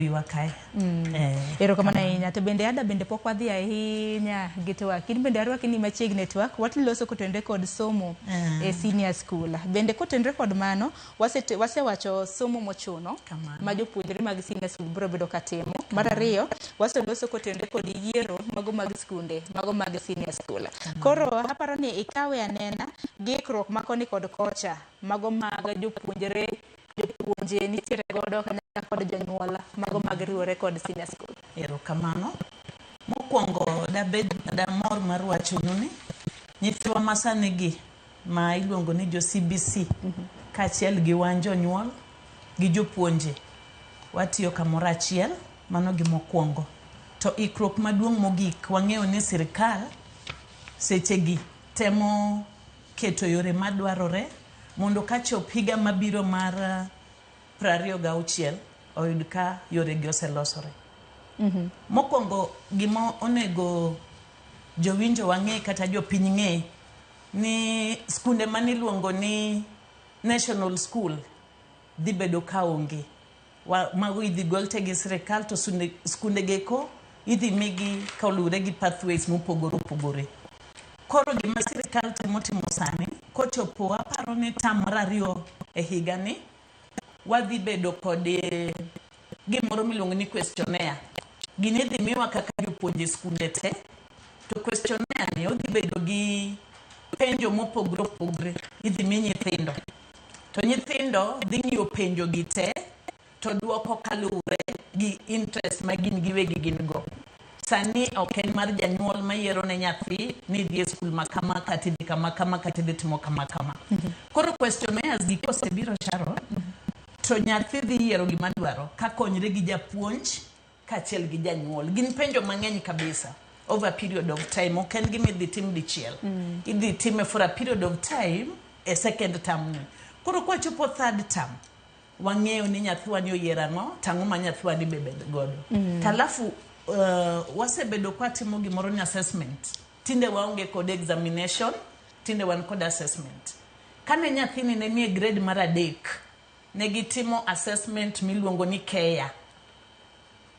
Biwa kae. Erokamano ahinya. To bende ada bende pok wadhi ahinya gi twak. In bende arwaki ni machiegni e twak. Waloso kotenre kod somo e senior school. Bende kotenre kod mano, wasewacho somo mochuno ma jopuonjre mag senior school biro bedo ka timo. Mar ariyo, waseloso kotenre kod yiero mago mag skunde, mago mag senior school. Koro aparo ni ikawe anena gi ikruok ma koni kod kocha, mago mag jopuonjre, jopuonje nitiere godo kanyakla kod jonyuol mago mag riwore kod senior school. Erokamano. Mokwongo dabed damor mar wachonu ni nyithiwa masani gi ma iluongo ni jo CBC kaachiel gi wan jonyuol gi jopuonje watiyo kamoro achiel, mano gima okwongo. To ikruok maduong' mogik wang'eyo ni sirikal sechegi temo keto yore madwarore mondo kachop higa mabiro mar 26 oyud ka yoregi oselosore. Mokwongo gima onego jowinjo wang'e kata jopiny ng'e ni skunde mane iluongo ni national school dhi bedo ka onge. Mago idhi gol te gi sirikal to skunde go eko idhi migi kaluwore gi pathways mopogore opogore. Koro gima sirikal temo timo sani kochopo aparo ni term mar ariyo e higani wadhi bedo kod gimoro miluongo ni questionnaire. Gini idhi miwa kaka jopuonje skunde te to questionnaire ni odhi bedo gi penjo mopogore opogore idhi mi nyithindo to nyithindo dhi ng'iyo penjo gi te to duoko kaluwore gi interest ma gin giwegi gin go. Sani ok en mar janyuol mayiero ne nyathi ni idhi e skul ma kama kata idhi kama kama kata idhi timo kama kama. Koro questionnaires gi kosebiro Sharon, to nyathi dhi yiero gima dwaro kakonyre gi japuonj kaachiel gi janyuol. Gin penjo mang'eny kabisa over a period of time. Ok en gima idhi tim dichiel. Idhi time for a period of time e second term ni. Koro kwachopo third term, wang'eyo ni nyathiwa ni oyiero ang'o to ang'o ma nyathiwa ni be bed godo. To alafu wasebedo kwatimo gimoro ni assessment. Tinde waonge kod examination, tinde wan kod assessment. Kane nyathini ne nie grade mar 3, ne gitimo assessment miluongo ni KEA.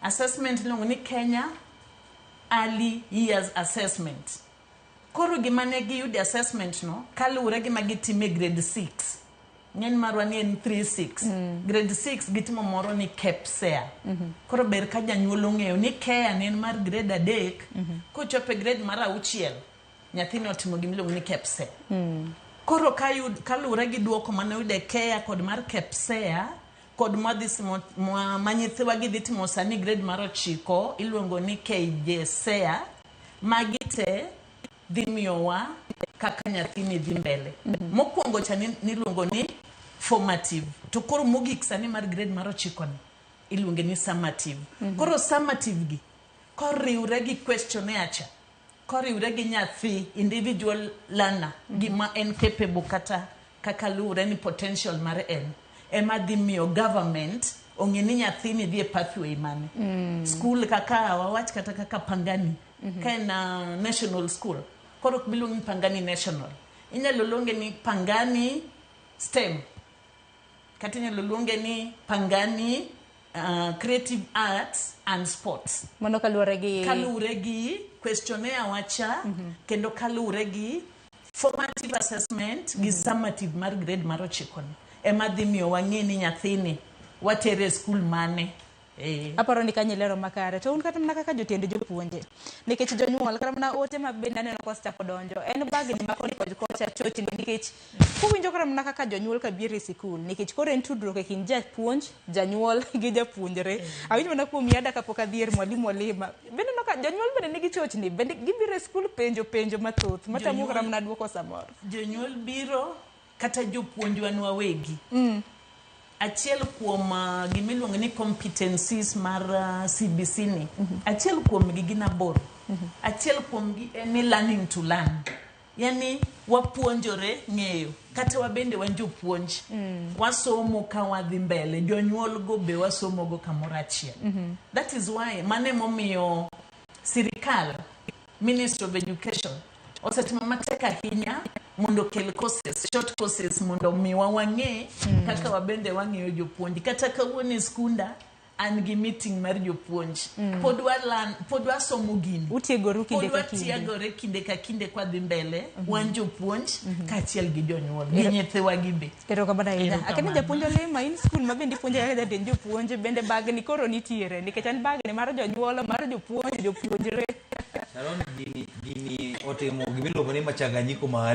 Assessment iluongo ni Kenya Early Years Assessment. Koro gima ne giyudo e assessment no, kaluwore gi ma gitimo e grade 6. Ng'eny marwa ni en 3-6. Grade 6 gitimo moro ni KPSEA. Koro ber ka janyuol ong'eyo ni KEA ne en mar grade 3, kochopo e grade mar 6, nyathini otimo gima iluongo ni KPSEA. Koro kaluwore gi duoko mane oyudo e KEA kod mar KPSEA, kod ma nyithiwa gi dhi timo sani grade mar 9 iluongo ni KJSEA, magi te dhi miyowa kaka nyathini dhi mbele. Mokwongo cha niluongo ni formative, to koro mogik sani mar grade mar 9 ni iluonge ni summative. Koro summative gi koriwre gi questionnaire cha, koriwre gi nyathi individual learner, gima en capable kata kaka luwre ni potential mar en, ema dhi miyo government ong'e ni nyathini dhi e pathway mane. School kaka wawach kata kaka Pangani, ka en national school, koro ok biluong ni Pangani National. Inyalo luonge ni Pangani STEM, kata inyalo luonge ni Pangani Creative Arts and Sports. Mano kaluwore gi kaluwore gi questionnaire wacha, kendo kaluwore gi formative assessment gi summative mar grade mar 9 ni ema dhi miyo wang'e ni nyathini watere e skul mane. Aparo ni kanyo ilero makare. To un kata mana kaka jotend jopuonje, nikech jonyuol kata mana ote ma bende aneno kosechako donjo, en bagni ma koni kod kocha chochni, nikech kuwinjo kata mana kaka jonyuol ka biro e sikul, nikech koro en tudruok e kind japuonj, janyuol gi japuonjre. Awinjo mana kuom Yada kapok adhi ir mwalimu Olima. Bende ineno ka jonyuol bende nigi chochni, bende gibiro e sikul penjo penjo mathoth matamo kata mana duoko samoro. Jonyuol biro kata jopuonjwa nwawegi. Achiel kuom gima iluongo ni competencies mar CBC ni, achiel kuomgi gin 8. Achiel kuomgi en ni learning to learn. Yani wapuonjore ng'eyo, kata wabende wan jopuonj. Wasomo ka wadhi mbele, jonyuol go be wasomo go kamoro achiel. That is why, mano emomiyo sirikal, Ministry of Education, osetimo matek ahinya mondo okel courses, short courses mondo omiwa wang'e kaka wabende wang'iyo jopuonj. Kata kawuono e skunda, An gi meeting mar jopuonj. Pod walan, pod wasomo gini. Utiegoru kinde Pod ka kinde. watiegore kinde ka kinde kwadhi mbele. Wan jopuonj kaachiel gi jonyuol gi nyithiwa gi be. Erokamano ahinya. Erokamano. Akani japuonj Olima, in skul ma bende ipuonjo kaka jatend jopuonj, bende bagni koro nitiere nikech an bagni mar jonyuol, mar jopuonj, jopuonjre. Sharon, gini, gini otimo gimiluongo ni machanganyiko mahali.